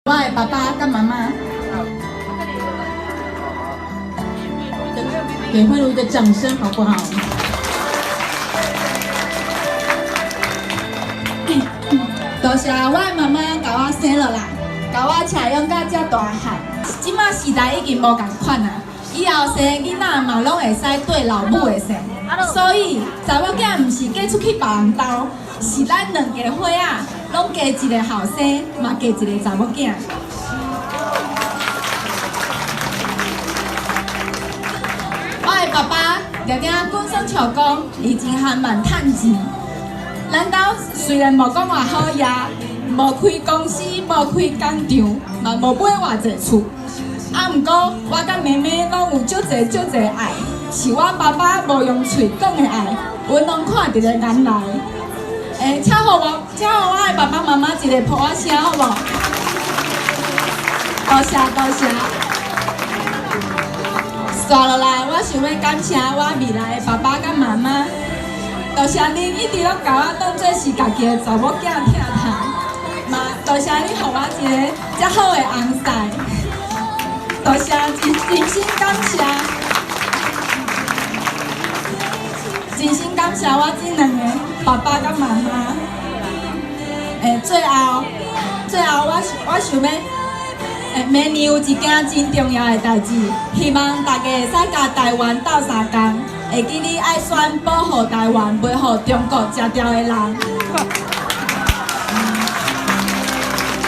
我的爸爸佮媽媽。給慧茹一個掌聲，好不好？多謝我的媽媽共我生落來，共我飼養到遮大漢。這馬時代已經無仝款啊，以後生囡仔嘛攏會使綴老母的姓，所以查某囝毋是嫁出去別人兜，是咱兩家伙仔攏加一个後生，嘛加一个查某囝。我的爸爸定定講耍笑講，伊真憨慢趁錢。咱兜雖然無講偌好額，無開公司，無開工廠，嘛無買偌濟厝。啊，毋過我佮妹妹攏有足濟足濟愛，是我爸爸無用喙講的愛，阮攏看佇咧眼內。欸，請予我，請予我的爸爸媽媽一個噗仔聲，好無？多謝多謝。紲落來，我想欲感謝我未來的爸爸佮媽媽。多謝恁一直攏共我當做是家己的查某囝疼疼，嘛多謝你予我一个遮好的翁婿，多謝真真心感謝，真心感謝我這兩个爸爸佮媽媽。欸，最後，最後我想欲，欸，明年有一件真重要的代誌，希望大家會使共台灣鬥相共。會記你愛選保護台灣，袂予中國食掉的人。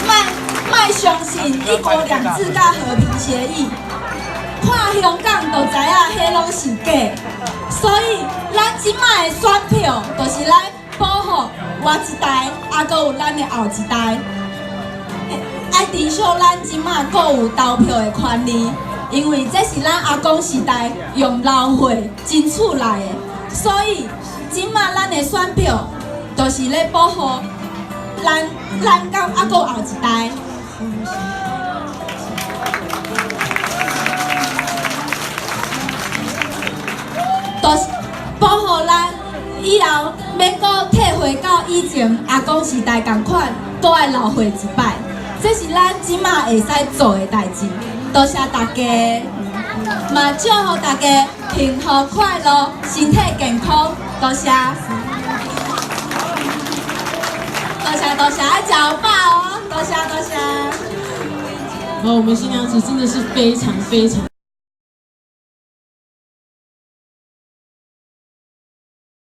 莫莫相信一國兩制佮和平協議，看香港就知影彼攏是假。所以咱這擺的選票，就是來保護我這代，猶閣有咱的後一代。愛珍惜咱這擺閣有投票的權利。因為這是咱阿公時代用流血爭取來的，所以這馬咱的選票就是咧保護咱咱佮猶閣後一代，就是保護咱以後免閣退回到以前阿公時代仝款，閣愛流血一擺。這是咱這馬會使做的代誌。多謝大家，嘛祝福大家幸福快樂，身體健康。多謝，多謝多謝，愛食飽哦，多謝多謝。哦，我們新娘子真的是非常非常。